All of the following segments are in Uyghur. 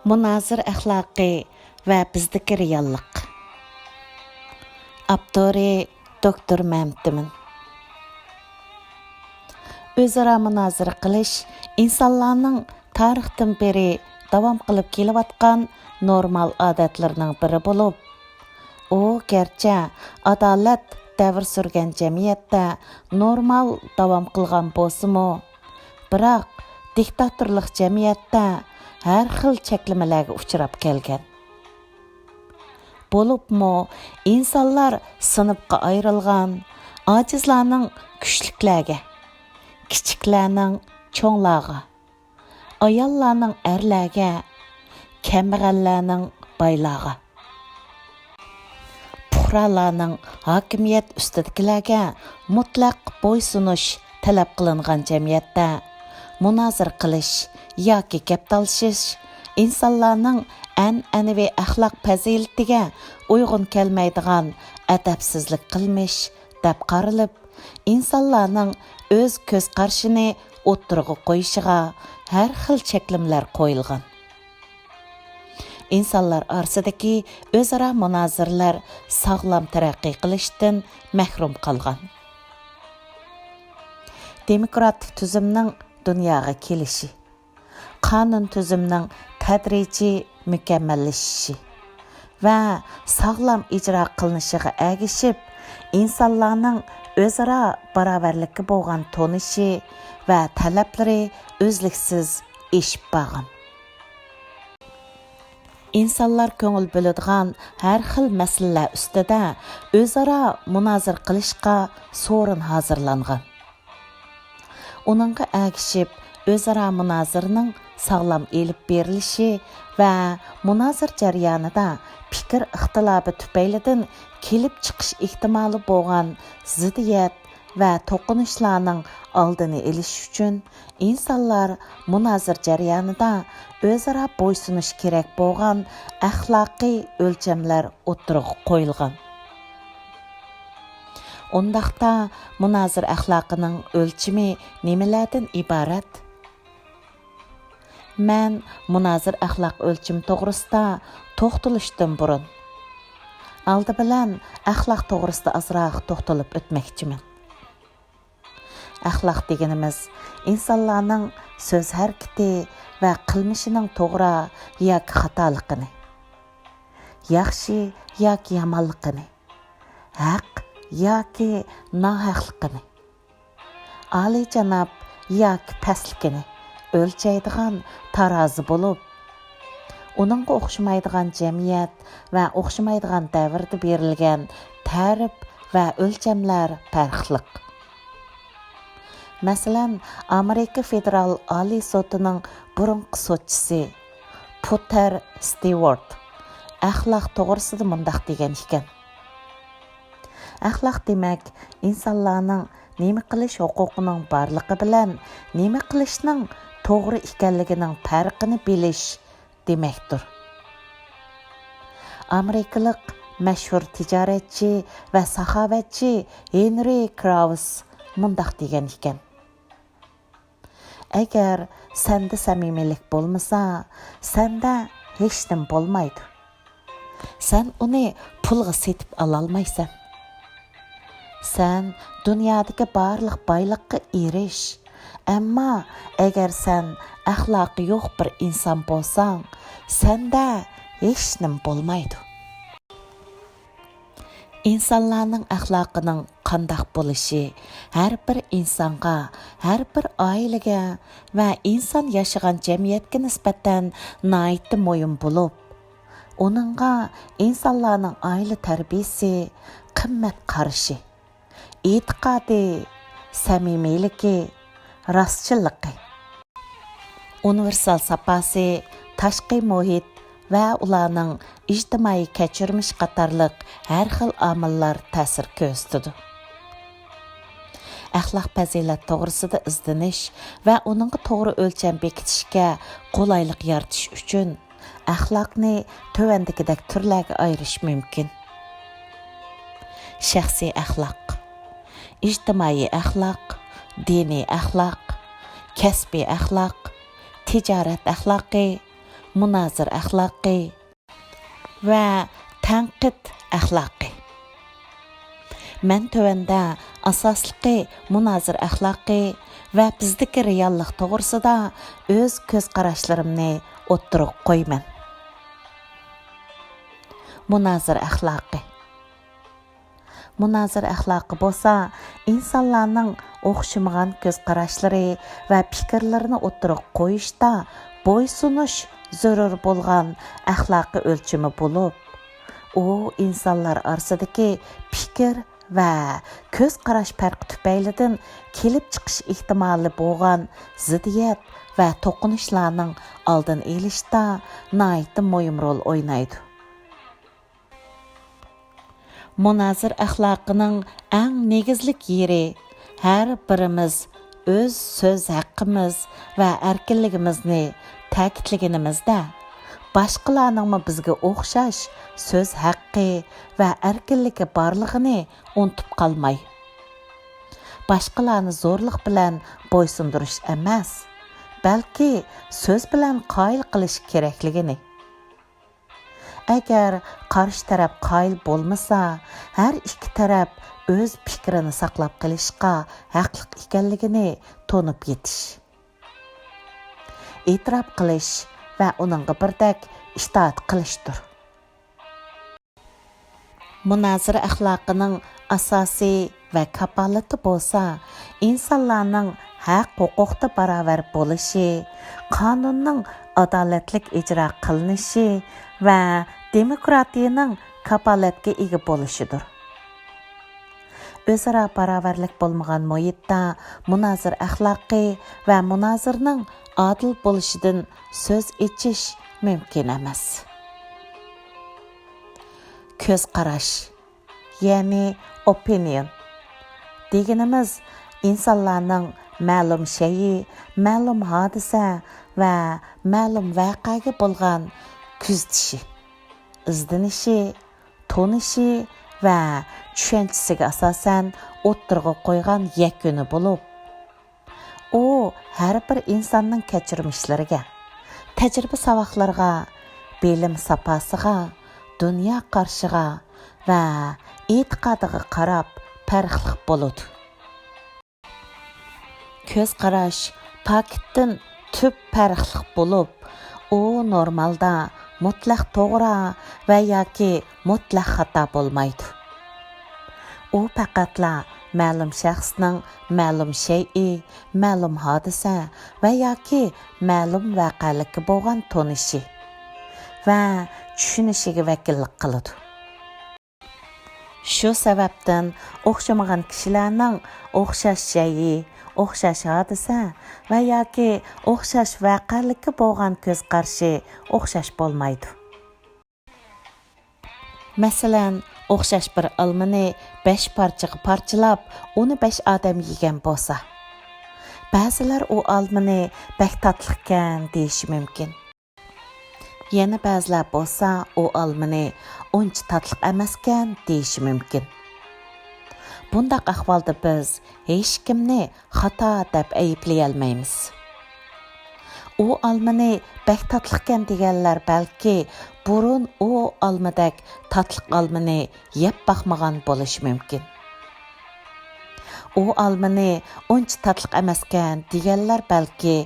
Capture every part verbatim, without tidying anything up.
مۇنازىرە ئەخلاقى ۋە بىزدىكى رېئاللىق. ئاپتورى: دوكتور مەمتىمىن. ئۆزئارا مۇنازىرە قىلىش ئىنسانلارنىڭ تارىختىن بېرى داۋام قىلىپ كېلىۋاتقان نورمال ئادەتلىرىنىڭ بىرى بولۇپ، ئۇ گەرچە ئادالەت دەۋر سۈرگەن جەمئىيەتتە نورمال داۋام قىلغان بولسىمۇ، بىراق دىكتاتورلۇق جەمئىيەتتە ھەر خىل چەكلىمىلەرگە ئۇچراپ كەلگەن. بولۇپمۇ ئىنسانلار سىنىپقا ئايرىلغان، ئاجىزلارنىڭ كۈچلۈكلەرگە، كىچىكلەرنىڭ چوڭلارغا، ئاياللارنىڭ ئەرلەرگە، كەمبەغەللەرنىڭ بايلارغا، پۇقرالارنىڭ ھاكىمىيەت ئۈستىدىكىلەرگە مۇتلەق بويسۇنۇش تەلەپ قىلىنغان جەمئىيەتتە، مۇنازىرە قىلىش ياكى گەپ تالىشىش ئىنسانلارنىڭ ئەنئەنىۋى ئەخلاق پەزىلىتىگە ئۇيغۇن كەلمەيدىغان ئەدەپسىزلىك قىلمىش دەپ قارىلىپ، ئىنسانلارنىڭ ئۆز كۆز قارىشىنى ئوتتۇرىغا قويۇشىغا ھەر خىل چەكلىمىلەر قويۇلغان. ئىنسانلار ئارىسىدىكى ئۆزئارا مۇنازىرىلەر ساغلام تەرەققىي قىلىشتىن مەھرۇم قالغان. دېموكراتىك تۈزۈمنىڭ دۇنياغا كېلىشى، قانۇن تۈزۈمنىڭ تەدرىجىي مۇكەممەللىشىشى ۋە ساغلام ئىجرا قىلىنىشىغا ئەگىشىپ، ئىنسانلارنىڭ ئۆزئارا باراۋەرلىككە بولغان تونۇشى ۋە تەلەپلىرى ئۈزلۈكسىز ئېشىپ بارغان. ئىنسانلار كۆڭۈل بۆلىدىغان ھەر خىل مەسىلىلەر ئۈستىدە ئۆزئارا مۇنازىرە قىلىشقا سورۇن ھازىرلانغان. ئۇنىڭغا ئەگىشىپ، ئۆزئارا مۇنازىرىنىڭ ساغلام ئېلىپ بېرىلىشى ۋە مۇنازىرە جەريانىدا پىكىر ئىختىلاپى تۈپەيلىدىن كېلىپ چىقىش ئېھتىمالى بولغان زىددىيەت ۋە توقۇنۇشلارنىڭ ئالدىنى ئېلىش ئۈچۈن، ئىنسانلار مۇنازىرە جەريانىدا ئۆزئارا بويسۇنۇشى كېرەك بولغان ئەخلاقىي ئۆلچەملەر ئوتتۇرىغا قويۇلغان. ئۇنداقتا، مۇنازىرە ئەخلاقىنىڭ ئۆلچىمى نېمىلەردىن ئىبارەت؟ مەن مۇنازىرە ئەخلاق ئۆلچىمى توغرىسىدا توختىلىشتىن بۇرۇن، ئالدى بىلەن ئەخلاق توغرىسىدا ئازراق توختىلىپ ئۆتمەكچىمەن. ئەخلاق دېگىنىمىز ئىنسانلارنىڭ سۆز ھەرىكىتى ۋە قىلمىشىنىڭ توغرا ياكى خاتالىقىنى، ياخشى ياكى يامانلىقىنى، ھەق ياكى ناھەقلىقىنى، ئالىيجاناب ياكى پەسلىكىنى ئۆلچەيدىغان تارازى بولۇپ، ئۇنىڭغا ئوخشىمايدىغان جەمئىيەت ۋە ئوخشىمايدىغان دەۋردە بېرىلگەن تەرىپ ۋە ئۆلچەملەر پەرقلىق. مەسىلەن، ئامېرىكا فېدېرال ئالىي سوتىنىڭ بۇرۇنقى سوتچىسى پوتېر ستىۋارت ئەخلاق توغرىسىدا مۇنداق دېگەن ئىكەن: ئەخلاق دېمەك، ئىنسانلارنىڭ نېمە قىلىش ھوقۇقىنىڭ بارلىقى بىلەن نېمە قىلىشنىڭ توغرا ئىكەنلىكىنىڭ پەرقىنى بىلىش دېمەكتۇر. ئامېرىكىلىق مەشھۇر تىجارەتچى ۋە ساخاۋەتچى ھېنرى كراۋس مۇنداق دېگەن ئىكەن: ئەگەر سەندە سەمىمىيلىك بولمىسا، سەندە ھېچنېمە بولمايدۇ. سەن ئۇنى پۇلغا سېتىپ ئالالمايسەن. سەن دۇنيادىكى بارلىق بايلىققا ئېرىش، ئەمما ئەگەر سەن ئەخلاقى يوق بىر ئىنسان بولساڭ، سەندە ھېچنېمە بولمايدۇ. ئىنسانلارنىڭ ئەخلاقىنىڭ قانداق بولۇشى ھەر بىر ئىنسانغا، ھەر بىر ئائىلىگە ۋە ئىنسان ياشىغان جەمئىيەتكە نىسبەتەن ناھايىتى مۇھىم بولۇپ، ئۇنىڭغا ئىنسانلارنىڭ ئائىلە تەربىيىسى، قىممەت قارىشى، ئېتىقادى، سەمىمىيلىكى، راستچىللىقى، ئۇنىۋېرسال ساپاسى، تاشقى مۇھىت ۋە ئۇلارنىڭ ئىجتىمائىي كەچۈرمىشى قاتارلىق ھەر خىل ئامىللار تەسىر كۆرسىتىدۇ. ئەخلاق پەزىلەت توغرىسىدا ئىزدىنىش ۋە ئۇنىڭغا توغرا ئۆلچەم بېكىتىشكە قولايلىق يارىتىش ئۈچۈن، ئەخلاقنى تۆۋەندىكىدەك تۈرلەرگە ئايرىش مۇمكىن: شەخسىي ئەخلاق، ئىجتىمائىي ئەخلاق، دىنىي ئەخلاق، كەسپىي ئەخلاق، تىجارەت ئەخلاقى، مۇنازىرە ئەخلاقى ۋە تەنقىد ئەخلاقى. مەن تۆۋەندە ئاساسلىقى مۇنازىرە ئەخلاقى ۋە بىزدىكى رېئاللىق توغرىسىدا ئۆز كۆز قاراشلىرىمنى ئوتتۇرىغا قويىمەن. مۇنازىرە ئەخلاقى. مۇنازىرە ئەخلاقى بولسا ئىنسانلارنىڭ ئوخشىمىغان كۆز قاراشلىرى ۋە پىكىرلىرىنى ئوتتۇرىغا قويۇشتا بويسۇنۇش زۆرۈر بولغان ئەخلاقىي ئۆلچىمى بولۇپ، ئۇ ئىنسانلار ئارىسىدىكى پىكىر ۋە كۆز قاراش پەرقى تۈپەيلىدىن كېلىپ چىقىش ئېھتىمالى بولغان زىددىيەت ۋە توقۇنۇشلارنىڭ ئالدىنى ئېلىشتا ناھايىتى مۇھىم رول ئوينايدۇ. مۇنازىرە ئەخلاقىنىڭ ئەڭ نېگىزلىك يېرى، ھەر بىرىمىز ئۆز سۆز ھەققىمىز ۋە ئەركىنلىكىمىزنى تەكىتلىگىنىمىزدە، باشقىلارنىڭمۇ بىزگە ئوخشاش سۆز ھەققى ۋە ئەركىنلىكى بارلىقىنى ئۇنتۇپ قالماي، باشقىلارنى زورلۇق بىلەن بويسۇندۇرۇش ئەمەس، بەلكى سۆز بىلەن قايىل قىلىش كېرەكلىكىنى، ئەگەر قارشى تەرەپ قايىل بولمىسا، ھەر ئىككى تەرەپ ئۆز پىكرىنى ساقلاپ قېلىشقا ھەقلىق ئىكەنلىكىنى تونۇپ يېتىش، ئېتىراپ قىلىش ۋە ئۇنىڭغا بىردەك ئىتائەت قىلىشتۇر. مۇنازىرە ئەخلاقىنىڭ ئاساسى ۋە كاپالىتى بولسا، ئىنسانلارنىڭ ھەق-ھوقۇقتا باراۋەر بولۇشى، قانۇننىڭ ئادالەتلىك ئىجرا قىلىنىشى ۋە دېموكراتىيەنىڭ كاپالەتكە ئىگە بولۇشىدۇر. ئۆزئارا باراۋەرلىك بولمىغان مۇھىتتا مۇنازىرە ئەخلاقى ۋە مۇنازىرىنىڭ ئادىل بولۇشىدىن سۆز ئېچىش مۇمكىن ئەمەس. كۆز قاراش، يەنى ئوپىنىيون دېگىنىمىز ئىنسانلارنىڭ مەلۇم شەيئى، مەلۇم ھادىسە ۋە مەلۇم ۋەقەگە بولغان كۆزىتىشى، ئىزدىنىشى، تونۇشى ۋە چۈشەنچىسىگە ئاساسەن ئوتتۇرىغا قويغان يەكۈنى بولۇپ، ئۇ ھەر بىر ئىنساننىڭ كەچۈرمىشلىرىگە، تەجرىبە ساۋاقلىرىغا، بىلىم ساپاسىغا، دۇنيا قارىشىغا ۋە ئېتىقادىغا قاراپ پەرقلىق بولىدۇ. كۆز قاراش پاكىتتىن تۈپ پەرقلىق بولۇپ، ئۇ نورمالدا مۇتلەق توغرا ۋە ياكى مۇتلەق خاتا بولمايدۇ. ئۇ پەقەتلا مەلۇم شەخسنىڭ مەلۇم شەيئى، مەلۇم ھادىسە ۋە ياكى مەلۇم ۋەقەلىككە بولغان تونۇشى ۋە چۈشىنىشىگە ۋەكىللىك قىلىدۇ. شۇ سەۋەبتىن ئوخشىمىغان كىشىلەرنىڭ ئوخشاش شەيئى، ئوخشاش ھادىسە ۋە ياكى ئوخشاش ۋەقەلىككە بولغان كۆز قارىشى ئوخشاش بولمايدۇ. مەسىلەن، ئوخشاش بىر ئالمىنى بەش پارچىغا پارچىلاپ، ئۇنى بەش ئادەم يېگەن بولسا، بەزىلەر ئۇ ئالمىنى بەك تاتلىقكەن دېيىشى مۇمكىن. يەنە بەزىلەر بولسا ئۇ ئالمىنى ئۇنچە تاتلىق ئەمەسكەن دېيىشى مۇمكىن. بۇنداق ئەھۋالدا بىز ھېچكىمنى خاتا دەپ ئەيىبلىيەلمەيمىز. ئۇ ئالمىنى بەك تاتلىقكەن دېگەنلەر بەلكى بۇرۇن ئۇ ئالمىدەك تاتلىق ئالمىنى يەپ باقمىغان بولۇشى مۇمكىن. ئۇ ئالمىنى ئۇنچە تاتلىق ئەمەسكەن دېگەنلەر بەلكى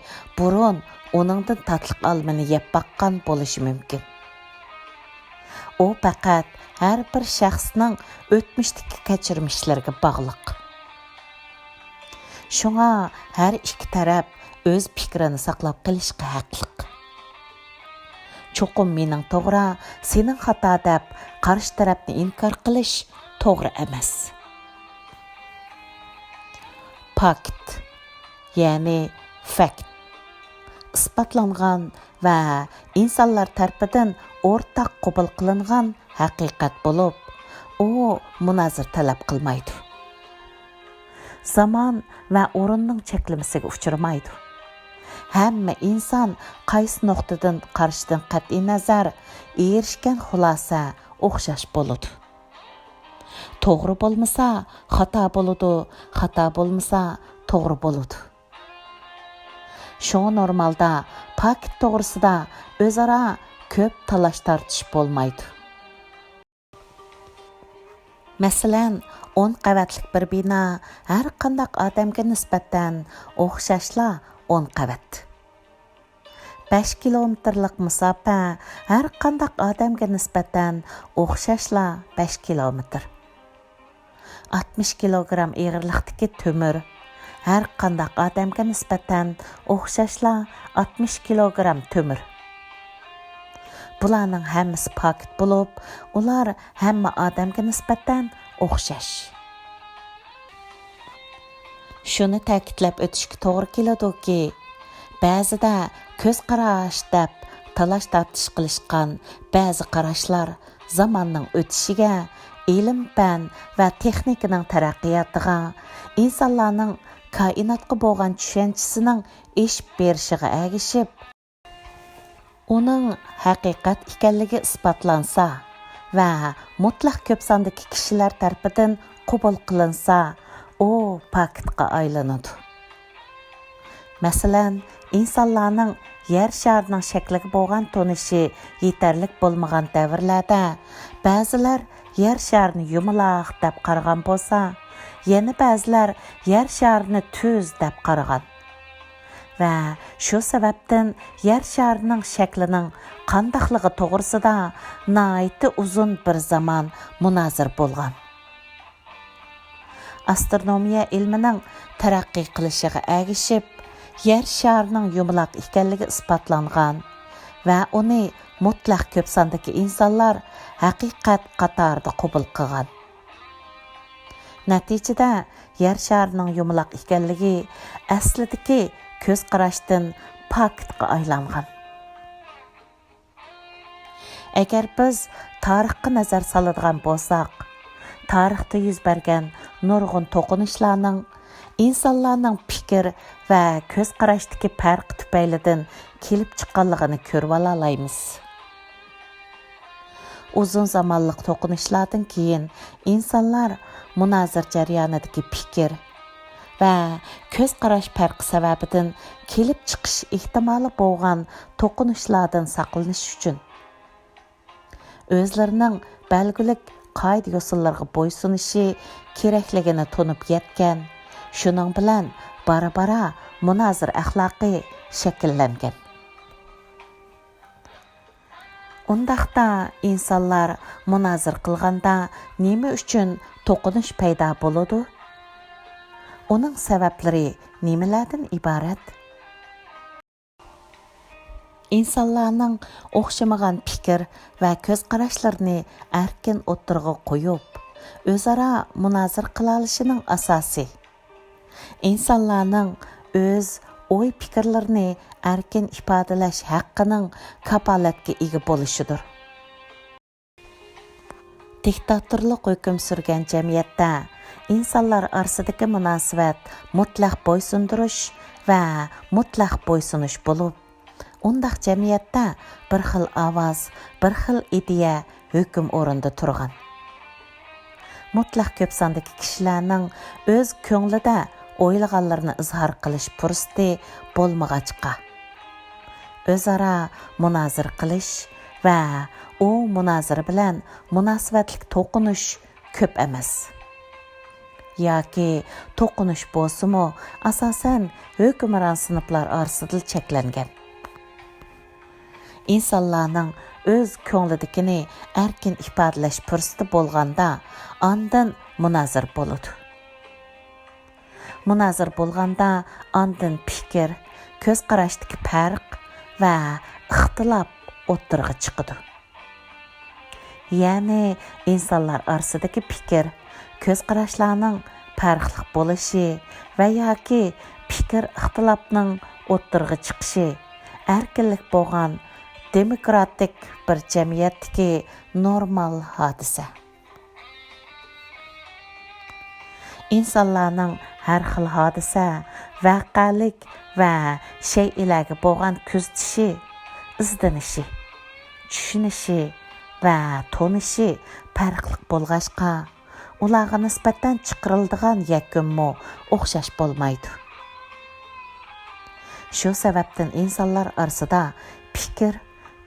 بۇرۇن ئۇنىڭدىن تاتلىق ئالمىنى يەپ باققان بولۇشى مۇمكىن. ئۇ پەقەت ھەر بىر شەخسنىڭ ئۆتمۈشتىكى كەچۈرمىشلىرىگە باغلىق. شۇڭا ھەر ئىككى تەرەپ ئۆز پىكرىنى ساقلاپ قېلىشقا ھەقلىق. چوقۇم مېنىڭ توغرا، سېنىڭ خاتا دەپ قارشى تەرەپنى ئىنكار قىلىش توغرا ئەمەس. پاكت، يەنى فەكت، ئىسپاتلانغان ۋە ئىنسانلار تەرىپىدىن ئورتاق قوبۇل قىلىنغان ھەقىقەت بولۇپ، ئۇ مۇنازىرە تەلەپ قىلمايدۇ. زامان ۋە ئورۇننىڭ چەكلىمىسىگە ئۇچرىمايدۇ. ھەممە ئىنسان قايسى نۇقتىدىن قارىشىدىن قەتئىينەزەر، ئېرىشكەن خۇلاسە ئوخشاش بولىدۇ. توغرا بولمىسا، خاتا بولىدۇ، خاتا بولمىسا، توغرا بولىدۇ. شۇڭا نورمالدا پاكىت توغرىسىدا ئۆزئارا كۆپ تالاش-تارتىشىپ بولمايدۇ. مەسىلەن، ئون قەۋەتلىك بىر بىنا ھەر قانداق ئادەمگە نىسبەتەن ئوخشاشلا ئون قەۋەت. بەش كىلومېتىرلىق مۇساپە ھەر قانداق ئادەمگە نىسبەتەن ئوخشاشلا بەش كىلومېتىر. ئاتمىش كىلوگرام ئېغىرلىقتىكى تۆمۈر ھەر قانداق ئادەمگە نىسبەتەن ئوخشاشلا ئاتمىش كىلوگرام تۆمۈر. بۇلارنىڭ ھەممىسى پاكىت بولۇپ، ئۇلار ھەممە ئادەمگە نىسبەتەن ئوخشاش. شۇنى تەكىتلەپ ئۆتۈشكە توغرا كېلىدۇكى، بەزىدە كۆز قاراش دەپ تالاش-تارتىش قىلىشقان بەزى قاراشلار زاماننىڭ ئۆتۈشىگە، ئىلىم-پەن ۋە تېخنىكىنىڭ تەرەققىياتىغا، ئىنسانلارنىڭ كائىناتقا بولغان چۈشەنچىسىنىڭ ئېشىپ بېرىشىغا ئەگىشىپ، ئۇنىڭ ھەقىقەت ئىكەنلىكى ئىسپاتلانسا ۋە مۇتلەق كۆپ ساندىكى كىشىلەر تەرىپىدىن قوبۇل قىلىنسا، ئۇ پاكىتقا ئايلىنىدۇ. مەسىلەن، ئىنسانلارنىڭ يەر شارىنىڭ شەكلىگە بولغان تونۇشى يېتەرلىك بولمىغان دەۋرلەردە، بەزىلەر يەر شارىنى يۇمىلاق دەپ قارىغان بولسا، يەنە بەزىلەر يەر شارىنى تۈز دەپ قارىغان. ۋە شۇ سەۋەبتىن يەر شارىنىڭ شەكلىنىڭ قانداقلىقى توغرىسىدا ناھايىتى ئۇزۇن بىر زامان مۇنازىرە بولغان. ئاسترونومىيە ئىلمىنىڭ تەرەققىي قىلىشىغا ئەگىشىپ، يەر شارىنىڭ يۇمىلاق ئىكەنلىكى ئىسپاتلانغان ۋە ئۇنى مۇتلەق كۆپ ساندىكى ئىنسانلار ھەقىقەت قاتارىدا قوبۇل قىلغان. نەتىجىدە، يەر شارىنىڭ يۇمىلاق ئىكەنلىكى ئەسلىدىكى كۆز قاراشتىن پاكىتقا ئايلانغان. ئەگەر بىز تارىخقا نەزەر سالىدىغان بولساق، تارىختا يۈز بەرگەن نۇرغۇن توقۇنۇشلارنىڭ ئىنسانلارنىڭ پىكىر ۋە كۆز قاراشتىكى پەرقى تۈپەيلىدىن كېلىپ چىققانلىقىنى كۆرۈۋالالايمىز. ئۇزۇن زامانلىق توقۇنۇشلاردىن كېيىن ئىنسانلار مۇنازىرە جەريانىدىكى پىكىر ۋە كۆز قاراش پەرقى سەۋەبىدىن كېلىپ چىقىش ئېھتىمالى بولغان توقۇنۇشلاردىن ساقلىنىش ئۈچۈن، ئۆزلىرىنىڭ بەلگىلىك قائىدە-يوسۇنلىرىغا بويسۇنۇشى كېرەكلىكىنى تونۇپ يەتكەن، شۇنىڭ بىلەن بارا-بارا مۇنازىرە ئەخلاقى شەكىللەنگەن. ئۇنداقتا ئىنسانلار مۇنازىرە قىلغاندا نېمە ئۈچۈن توقۇنۇش پەيدا بولىدۇ؟ ئۇنىڭ سەۋەبلىرى نېمىلەردىن ئىبارەت؟ ئىنسانلارنىڭ ئوخشىمىغان پىكىر ۋە كۆز قاراشلىرىنى ئەركىن ئوتتۇرىغا قويۇپ، ئۆزئارا مۇنازىرە قىلالىشىنىڭ ئاساسى، ئىنسانلارنىڭ ئۆز ئوي-پىكىرلىرىنى ئەركىن ئىپادىلەش ھەققىنىڭ كاپالەتكە ئىگە بولۇشىدۇر. دىكتاتورلۇق ھۆكۈم سۈرگەن جەمئىيەتتە ئىنسانلار ئارىسىدىكى مۇناسىۋەت مۇتلەق بويسۇندۇرۇش ۋە مۇتلەق بويسۇنۇش بولۇپ، ئۇنداق جەمئىيەتتە بىر خىل ئاۋاز، بىر خىل ئىدىيە ھۆكۈم ئورنىدا تۇرغان. مۇتلەق كۆپ ساندىكى كىشىلەرنىڭ ئۆز كۆڭلىدە ئويلىغانلىرىنى ئىزھار قىلىش پۇرسىتى بولمىغاچقا، ئۆزئارا مۇنازىرە قىلىش ۋە ئۇ مۇنازىرە بىلەن مۇناسىۋەتلىك توقۇنۇش كۆپ ئەمەس. ياكى توقۇنۇش بولسىمۇ، ئاساسەن ھۆكۈمران سىنىپلار ئارىسىدىلا چەكلەنگەن. ئىنسانلارنىڭ ئۆز كۆڭلىدىكىنى ئەركىن ئىپادىلەش پۇرسىتى بولغاندا، ئاندىن مۇنازىرە بولىدۇ. مۇنازىرە بولغاندا، ئاندىن پىكىر، كۆز قاراشتىكى پەرق ۋە ئىختىلاپ ئوتتۇرىغا چىقىدۇ. يەنى ئىنسانلار ئارىسىدىكى پىكىر، كۆز قاراشلارنىڭ پەرقلىق بولۇشى ۋە ياكى پىكىر ئىختىلاپنىڭ ئوتتۇرىغا چىقىشى ئەركىنلىك بولغان دېموكراتىك بىر جەمئىيەتتىكى نورمال ھادىسە. ئىنسانلارنىڭ ھەر خىل ھادىسە، ۋەقەلىك ۋە شەيئىلەرگە بولغان كۆزىتىشى، ئىزدىنىشى، چۈشىنىشى ۋە تونۇشى پەرقلىق بولغاچقا، ئۇلارغا نىسبەتەن چىقىرىلىدىغان يەكۈنمۇ ئوخشاش بولمايدۇ. شۇ سەۋەبتىن ئىنسانلار ئارىسىدا پىكىر،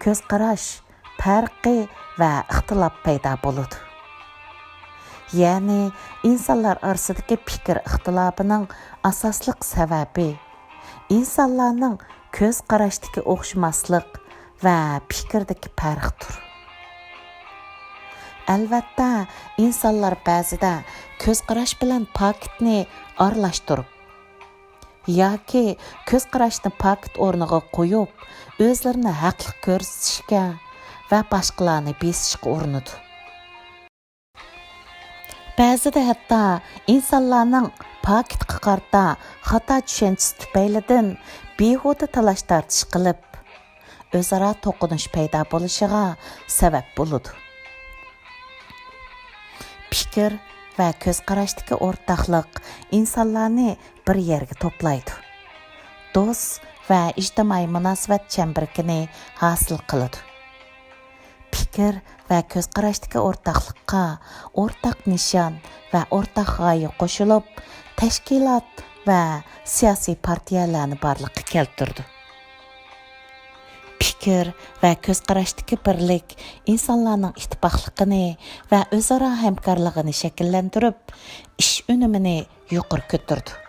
كۆز قاراش پەرقى ۋە ئىختىلاپ پەيدا بولىدۇ. يەنى ئىنسانلار ئارىسىدىكى پىكىر ئىختىلاپىنىڭ ئاساسلىق سەۋەبى ئىنسانلارنىڭ كۆز قاراشتىكى ئوخشىماسلىق ۋە پىكىردىكى پەرقتۇر. ئەلۋەتتە، ئىنسانلار بەزىدە كۆز قاراش بىلەن پاكىتنى ئارىلاشتۇرۇپ ياكى كۆز قاراشنى پاكىت ئورنىغا قويۇپ، ئۆزلىرىنى ھەقلىق كۆرسىتىشكە ۋە باشقىلارنى بېسىشقا ئۇرۇنىدۇ. بەزىدە ھەتتا ئىنسانلارنىڭ پاكىتقا قارىتا خاتا چۈشەنچىسى تۈپەيلىدىن بىھۇدە تالاش-تارتىش قىلىپ، ئۆزئارا توقۇنۇش پەيدا بولۇشىغا سەۋەب بولىدۇ. پىكىر ۋە كۆز قاراشتىكى ئورتاقلىق ئىنسانلارنى بىر يەرگە توپلايدۇ. دوست ۋە ئىجتىمائىي مۇناسىۋەت چەمبىرىكىنى ھاسىل قىلىدۇ. پىكىر ۋە كۆز قاراشتىكى ئورتاقلىققا ئورتاق نىشان ۋە ئورتاق غايە قوشۇلۇپ، تەشكىلات ۋە سىياسىي پارتىيەلەرنى بارلىققا كەلتۈرىدۇ. پىكىر ۋە كۆز قاراشتىكى بىرلىك ئىنسانلارنىڭ ئىتتىپاقلىقىنى ۋە ئۆزئارا ھەمكارلىقىنى شەكىللەندۈرۈپ، ئىش ئۈنۈمىنى يۇقىرى كۆتۈرىدۇ.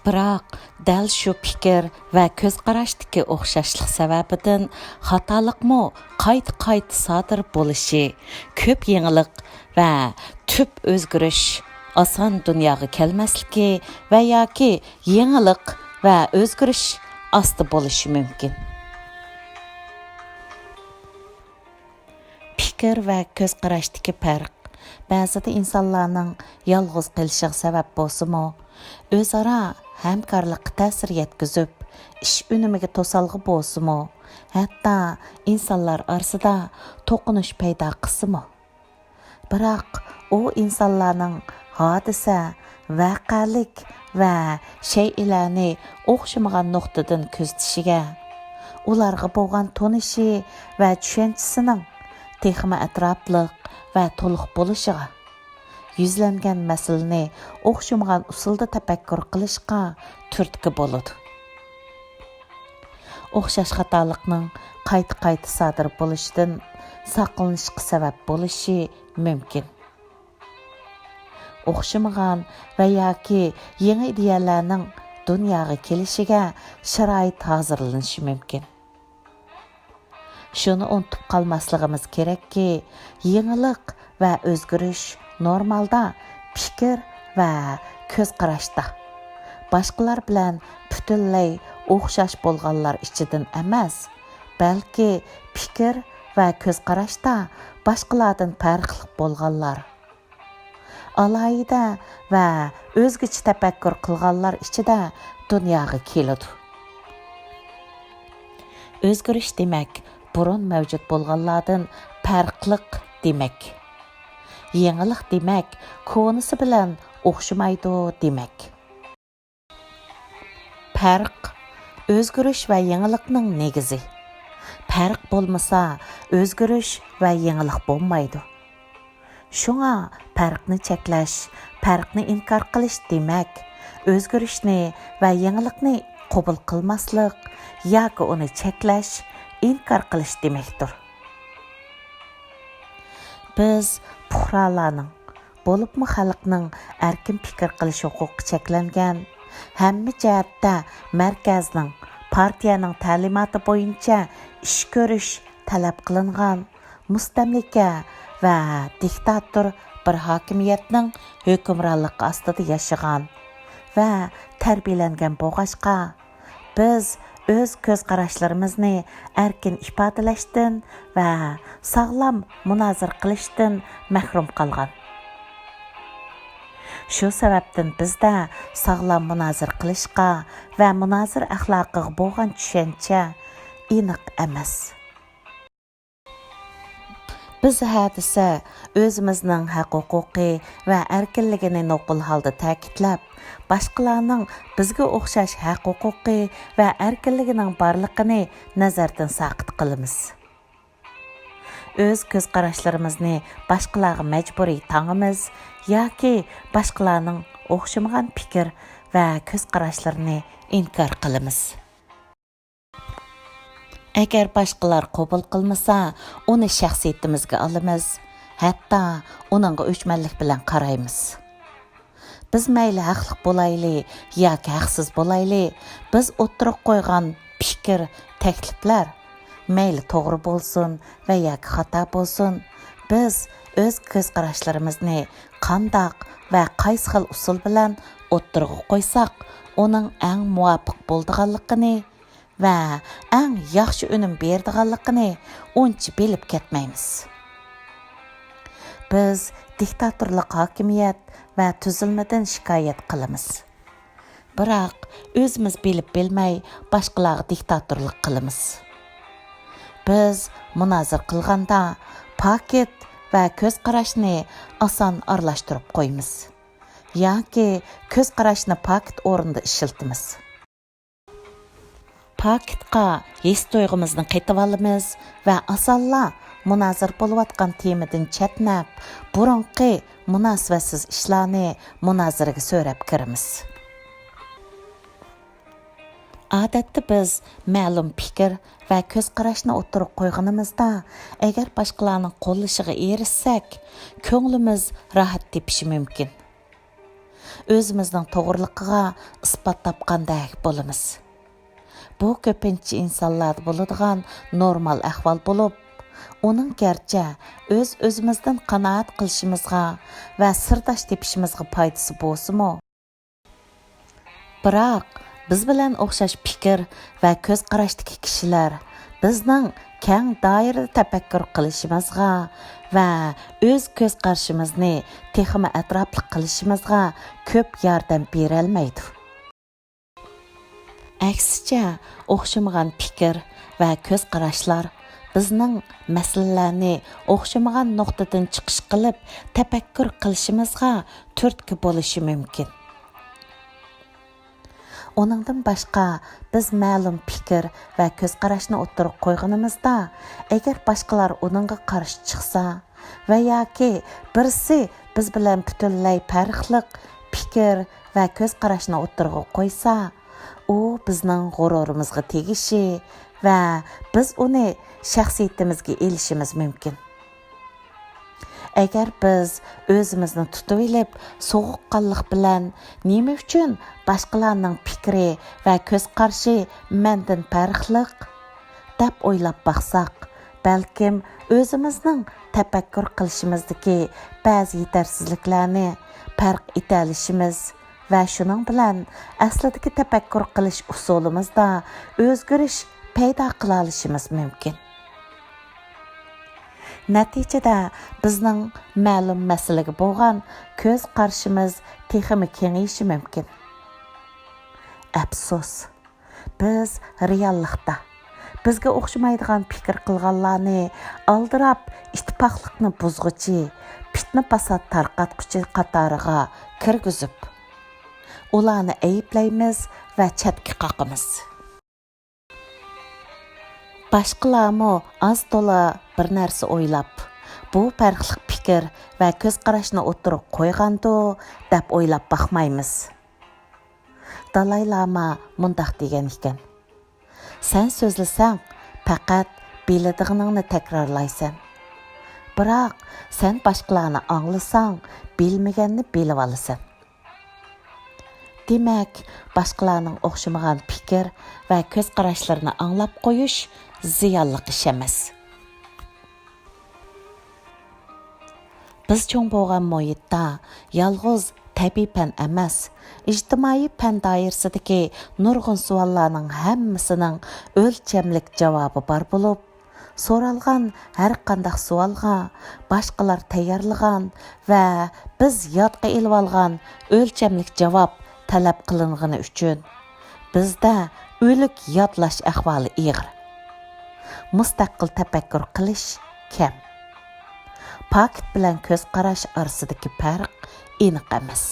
بىراق، دەل شۇ پىكىر ۋە كۆز قاراشتىكى ئوخشاشلىق سەۋەبىدىن خاتالىقمۇ قايتا-قايتا سادىر بولۇشى، كۆپ يېڭىلىق ۋە تۈپ ئۆزگىرىش ئاسان دۇنياغا كەلمەسلىكى ۋە ياكى يېڭىلىق ۋە ئۆزگىرىش ئاستا بولۇشى مۇمكىن. پىكىر ۋە كۆز قاراشتىكى پەرق بەزىدە ئىنسانلارنىڭ يالغۇز قېلىشىغا سەۋەب بولسىمۇ، ئۆزئارا ھەمكارلىققا تەسىر يەتكۈزۈپ، ئىش ئۈنۈمىگە توسالغۇ بولسىمۇ، ھەتتا ئىنسانلار ئارىسىدا توقۇنۇش پەيدا قىلسىمۇ، بىراق ئۇ ئىنسانلارنىڭ ھادىسە، ۋەقەلىك ۋە شەيئىلەرنى ئوخشىمىغان نۇقتىدىن كۆزىتىشىگە، ئۇلارغا بولغان تونۇشى ۋە چۈشەنچىسىنىڭ تېخىمۇ ئەتراپلىق ۋە تولۇق بولۇشىغا، يۈزلەنگەن مەسىلىنى ئوخشىمىغان ئۇسۇلدا تەپەككۇر قىلىشقا تۈرتكە بولىدۇ. ئوخشاش خاتالىقنىڭ قايتا-قايتا سادىر بولۇشىدىن ساقلىنىشقا سەۋەب بولۇشى مۇمكىن. ئوخشىمىغان ۋە ياكى يېڭى ئىدىيەلەرنىڭ دۇنياغا كېلىشىگە شارائىت ھازىرلىنىشى مۇمكىن. شۇنى ئۇنتۇپ قالماسلىقىمىز كېرەككى، يېڭىلىق ۋە ئۆزگىرىش نورمالدا پىكىر ۋە كۆز قاراشتا، باشقىلار بىلەن پۈتۈنلەي ئوخشاش بولغانلار ئىچىدىن ئەمەس، بەلكى پىكىر ۋە كۆز قاراشتا باشقىلاردىن پەرقلىق بولغانلار، ئالاھىدە ۋە ئۆزگىچە تەپەككۇر قىلغانلار ئىچىدە دۇنياغا كېلىدۇ. ئۆزگىرىش دېمەك، بۇرۇن مەۋجۇت بولغانلاردىن پەرقلىق دېمەك. يېڭىلىق دېمەك، كونىسى بىلەن ئوخشىمايدۇ دېمەك. پەرق، ئۆزگىرىش ۋە يېڭىلىقنىڭ نېگىزى. پەرق بولمىسا، ئۆزگىرىش ۋە يېڭىلىق بولمايدۇ. شۇڭا پەرقنى چەكلەش، پەرقنى ئىنكار قىلىش دېمەك، ئۆزگىرىشنى ۋە يېڭىلىقنى قوبۇل قىلماسلىق ياكى ئۇنى چەكلەش، ئىنكار قىلىش دېمەكتۇر. بىز پۇقرالارنىڭ، بولۇپمۇ خەلقنىڭ ئەركىن پىكىر قىلىش ھوقۇقى چەكلەنگەن، ھەممە جەھەتتە مەركەزنىڭ، پارتىيەنىڭ تەلىماتى بويىچە ئىش كۆرۈش تەلەپ قىلىنغان مۇستەملىكە ۋە دىكتاتور بىر ھاكىمىيەتنىڭ ھۆكۈمرانلىقى ئاستىدا ياشىغان ۋە تەربىيەلەنگەن بولغاچقا، بىز ئۆز كۆز قاراشلىرىمىزنى ئەركىن ئىپادىلەشتىن ۋە ساغلام مۇنازىرە قىلىشتىن مەھرۇم قالغان. شۇ سەۋەبتىن بىزدە ساغلام مۇنازىرە قىلىشقا ۋە مۇنازىرە ئەخلاقىغا بولغان چۈشەنچە ئېنىق ئەمەس. بىز ھە دېسە، ئۆزىمىزنىڭ ھەق-ھوقۇقى ۋە ئەركىنلىكىنى نوقۇل ھالدا تەكىتلەپ، باشقىلارنىڭ بىزگە ئوخشاش ھەق-ھوقۇقى ۋە ئەركىنلىكىنىڭ بارلىقىنى نەزەردىن ساقىت قىلىمىز. ئۆز كۆز قاراشلىرىمىزنى باشقىلارغا مەجبۇرىي تاڭىمىز ياكى باشقىلارنىڭ ئوخشىمىغان پىكىر ۋە كۆز قاراشلىرىنى ئىنكار قىلىمىز. ئەگەر باشقىلار قوبۇل قىلمىسا، ئۇنى شەخسىيىتىمىزگە ئالىمىز، ھەتتا ئۇنىڭغا ئۆچمەنلىك بىلەن قارايمىز. بىز مەيلى ھەقلىق بولايلى ياكى ھەقسىز بولايلى، بىز ئوتتۇرىغا قويغان پىكىر، تەكلىپلەر مەيلى توغرا بولسۇن ۋە ياكى خاتا بولسۇن، بىز ئۆز كۆز قاراشلىرىمىزنى قانداق ۋە قايسى خىل ئۇسۇل بىلەن ئوتتۇرىغا قويساق، ئۇنىڭ ئەڭ مۇۋاپىق بولىدىغانلىقىنى ۋە ئەڭ ياخشى ئۈنۈم بېرىدىغانلىقىنى ئۇنچە بىلىپ كەتمەيمىز. بىز دىكتاتورلۇق ھاكىمىيەت ۋە تۈزۈلمىدىن شىكايەت قىلىمىز. بىراق ئۆزىمىز بىلىپ بىلمەي باشقىلارغا دىكتاتورلۇق قىلىمىز. بىز مۇنازىرە قىلغاندا پاكىت ۋە كۆز قاراشنى ئاسان ئارىلاشتۇرۇپ قويىمىز. ياكى كۆز قاراشنى پاكىت ئورنىدا ئىشلىتىمىز. پاكىتقا ھېس تۇيغۇمىزنى قېتىۋالىمىز ۋە ئاسانلا مۇنازىرە بولۇۋاتقان تېمىدىن چەتنەپ، بۇرۇنقى مۇناسىۋەتسىز ئىشلارنى مۇنازىرىگە سۆرەپ كىرىمىز. ئادەتتە بىز مەلۇم پىكىر ۋە كۆز قاراشنى ئوتتۇرىغا قويغىنىمىزدا، ئەگەر باشقىلارنىڭ قوللىشىغا ئېرىشسەك، كۆڭلىمىز راھەت تېپىشى مۇمكىن. ئۆزىمىزنىڭ توغرىلىقىغا ئىسپات تاپقاندەك بولىمىز. بۇ كۆپىنچە ئىنسانلاردا بولىدىغان نورمال ئەھۋال بولۇپ، ئۇنىڭ گەرچە ئۆز-ئۆزىمىزدىن قانائەت قىلىشىمىزغا ۋە سىرداش تېپىشىمىزغا پايدىسى بولسىمۇ، بىراق بىز بىلەن ئوخشاش پىكىر ۋە كۆز قاراشتىكى كىشىلەر بىزنىڭ كەڭ دائىرىدە تەپەككۇر قىلىشىمىزغا ۋە ئۆز كۆز قارىشىمىزنى تېخىمۇ ئەتراپلىق قىلىشىمىزغا كۆپ ياردەم بېرەلمەيدۇ. ئەكسىچە، ئوخشىمىغان پىكىر ۋە كۆز قاراشلار بىزنىڭ مەسىلىلەرنى ئوخشىمىغان نۇقتىدىن چىقىش قىلىپ تەپەككۇر قىلىشىمىزغا تۈرتكە بولۇشى مۇمكىن. ئۇنىڭدىن باشقا، بىز مەلۇم پىكىر ۋە كۆز قاراشنى ئوتتۇرىغا قويغىنىمىزدا، ئەگەر باشقىلار ئۇنىڭغا قارشى چىقسا ۋە ياكى بىرسى بىز بىلەن پۈتۈنلەي پەرقلىق پىكىر ۋە كۆز قاراشنى ئوتتۇرىغا قويسا، ئۇ بىزنىڭ غۇرۇرىمىزغا تېگىشى ۋە بىز ئۇنى شەخسىيىتىمىزگە ئېلىشىمىز مۇمكىن. ئەگەر بىز ئۆزىمىزنى تۇتۇۋېلىپ، سوغۇققانلىق بىلەن، «نېمە ئۈچۈن باشقىلارنىڭ پىكرى ۋە كۆز قارىشى مەندىن پەرقلىق؟» دەپ ئويلاپ باقساق، بەلكىم ئۆزىمىزنىڭ تەپەككۇر قىلىشىمىزدىكى بەزى يېتەرسىزلىكلەرنى پەرق ئېتەلىشىمىز ۋە شۇنىڭ بىلەن ئەسلىدىكى تەپەككۇر قىلىش ئۇسۇلىمىزدا ئۆزگىرىش پەيدا قىلالىشىمىز مۇمكىن. نەتىجىدە بىزنىڭ مەلۇم مەسىلىگە بولغان كۆز قارىشىمىز تېخىمۇ كېڭىيىشى مۇمكىن. ئەپسۇس، بىز رېئاللىقتا بىزگە ئوخشىمايدىغان پىكىر قىلغانلارنى ئالدىراپ، ئىتتىپاقلىقنى بۇزغۇچى، پىتنە-پاسات تارقاتقۇچى قاتارىغا كىرگۈزۈپ، ئۇلارنى ئەيىبلەيمىز ۋە چەتكە قاقىمىز. باشقىلارمۇ ئاز-تولا بىر نەرسە ئويلاپ، بۇ پەرقلىق پىكىر ۋە كۆز قاراشنى ئوتتۇرىغا قويغاندۇ، دەپ ئويلاپ باقمايمىز. دالاي لاما مۇنداق دېگەن ئىكەن: «سەن سۆزلىسەڭ، پەقەت بىلىدىغىنىڭنى تەكرارلايسەن. بىراق، سەن باشقىلارنى ئاڭلىساڭ، بىلمىگەننى بىلىۋالىسەن.» دېمەك، باشقىلارنىڭ ئوخشىمىغان پىكىر ۋە كۆز قاراشلىرىنى ئاڭلاپ قويۇش زىيانلىق ئىش ئەمەس. بىز چوڭ بولغان مۇھىتتا يالغۇز تەبىئىي پەن ئەمەس، ئىجتىمائىي پەن دائىرىسىدىكى نۇرغۇن سوئاللارنىڭ ھەممىسىنىڭ ئۆلچەملىك جاۋابى بار بولۇپ، سورالغان ھەر قانداق سوئالغا باشقىلار تەييارلىغان ۋە بىز يادقا ئېلىۋالغان ئۆلچەملىك جاۋاب تەلەپ قىلىنغىنى ئۈچۈن، بىزدە ئۆلۈك يادلاش ئەھۋالى ئېغىر. مۇستەقىل تەپەككۇر قىلىش كەم. پاكىت بىلەن كۆز قاراش ئارىسىدىكى پەرق ئېنىق ئەمەس.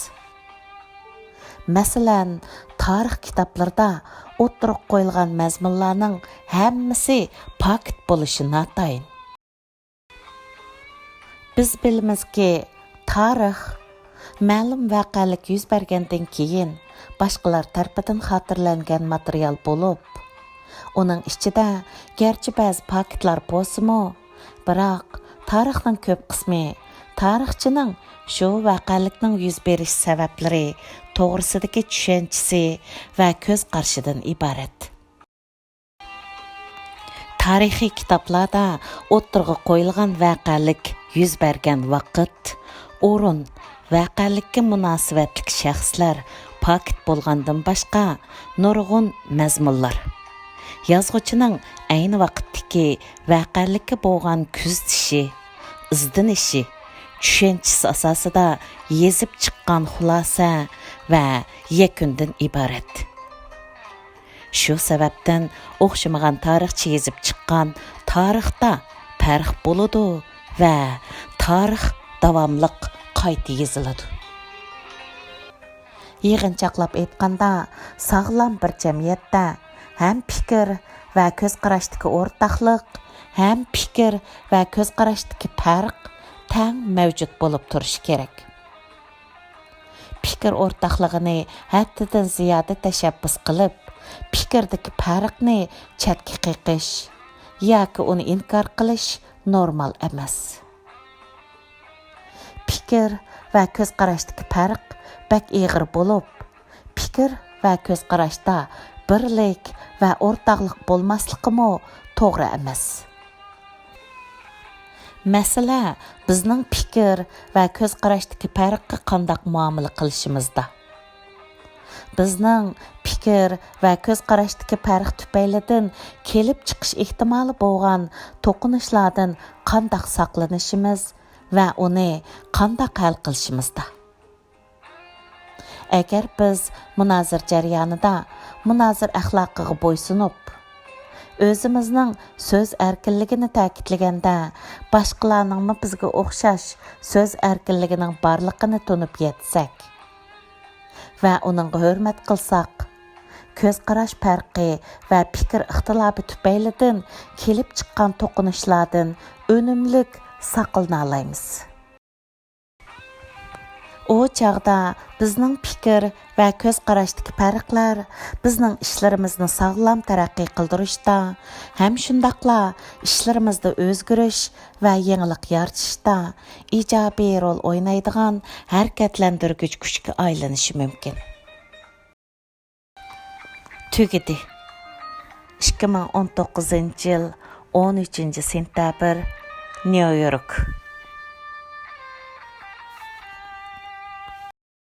مەسىلەن، تارىخ كىتابلىرىدا ئوتتۇرىغا قويۇلغان مەزمۇنلارنىڭ ھەممىسى پاكىت بولۇشى ناتايىن. بىز بىلىمىزكى، تارىخ مەلۇم ۋەقەلىك يۈز بەرگەندىن كېيىن، باشقىلار تەرىپىدىن خاتىرىلەنگەن ماتېرىيال بولۇپ، ئۇنىڭ ئىچىدە گەرچە بەزى پاكىتلار بولسىمۇ، بىراق تارىخنىڭ كۆپ قىسمى تارىخچىنىڭ شۇ ۋەقەلىكنىڭ يۈز بېرىش سەۋەبلىرى توغرىسىدىكى چۈشەنچىسى ۋە كۆز قارىشىدىن ئىبارەت. تارىخىي كىتابلاردا ئوتتۇرىغا قويۇلغان ۋەقەلىك يۈز بەرگەن ۋاقىت، ئورۇن، ۋەقەلىككە مۇناسىۋەتلىك شەخسلەر، پاكىت بولغاندىن باشقا نۇرغۇن مەزمۇنلار، يازغۇچىنىڭ ئەينى ۋاقىتتىكى ۋەقەلىككە بولغان كۆزىتىشى، ئىزدىنىشى، چۈشەنچىسى ئاساسىدا يېزىپ چىققان خۇلاسە ۋە يەكۈندىن ئىبارەت. شۇ سەۋەبتىن ئوخشىمىغان تارىخچى يېزىپ چىققان تارىختا پەرق بولىدۇ ۋە تارىخ داۋاملىق قايتا يېزىلىدۇ. يىغىنچاقلاپ ئېيتقاندا، ساغلام بىر جەمئىيەتتە ھەم پىكىر ۋە كۆز قاراشتىكى ئورتاقلىق، ھەم پىكىر ۋە كۆز قاراشتىكى پەرق تەڭ مەۋجۇت بولۇپ تۇرۇشى كېرەك. پىكىر ئورتاقلىقىنى ھەددىدىن زىيادە تەشەببۇس قىلىپ، پىكىردىكى پەرقنى چەتكە قېقىش ياكى ئۇنى ئىنكار قىلىش نورمال ئەمەس. پىكىر ۋە كۆز قاراشتىكى پەرق بەك ئېغىر بولۇپ، پىكىر ۋە كۆز قاراشتا بىرلىك ۋە ئورتاقلىق بولماسلىقىمۇ توغرا ئەمەس. مەسىلە بىزنىڭ پىكىر ۋە كۆز قاراشتىكى پەرققە قانداق مۇئامىلە قىلىشىمىزدا. بىزنىڭ پىكىر ۋە كۆز قاراشتىكى پەرق تۈپەيلىدىن كېلىپ چىقىش ئېھتىمالى بولغان توقۇنۇشلاردىن قانداق ساقلىنىشىمىز ۋە ئۇنى قانداق ھەل قىلىشىمىزدا. ئەگەر بىز مۇنازىرە جەريانىدا مۇنازىرە ئەخلاقىغا بويسۇنۇپ، ئۆزىمىزنىڭ سۆز ئەركىنلىكىنى تەكىتلىگەندە، باشقىلارنىڭمۇ بىزگە ئوخشاش سۆز ئەركىنلىكىنىڭ بارلىقىنى تونۇپ يەتسەك ۋە ئۇنىڭغا ھۆرمەت قىلساق، كۆز قاراش پەرقى ۋە پىكىر ئىختىلاپى تۈپەيلىدىن كېلىپ چىققان توقۇنۇشلاردىن ئۈنۈملۈك ساقلىنالايمىز. ئۇ چاغدا بىزنىڭ پىكىر ۋە كۆز قاراشتىكى پەرقلەر بىزنىڭ ئىشلىرىمىزنى ساغلام تەرەققىي قىلدۇرۇشتا ھەم شۇنداقلا ئىشلىرىمىزدا ئۆزگىرىش ۋە يېڭىلىق يارىتىشتا ئىجابىي رول ئوينايدىغان ھەرىكەتلەندۈرگۈچ كۈچكە ئايلىنىشى مۇمكىن. تۈگىدى. ئىككى مىڭ ئون توققۇزىنچى يىل ئون ئۈچىنچى سېنتەبىر، نيۇ يورك.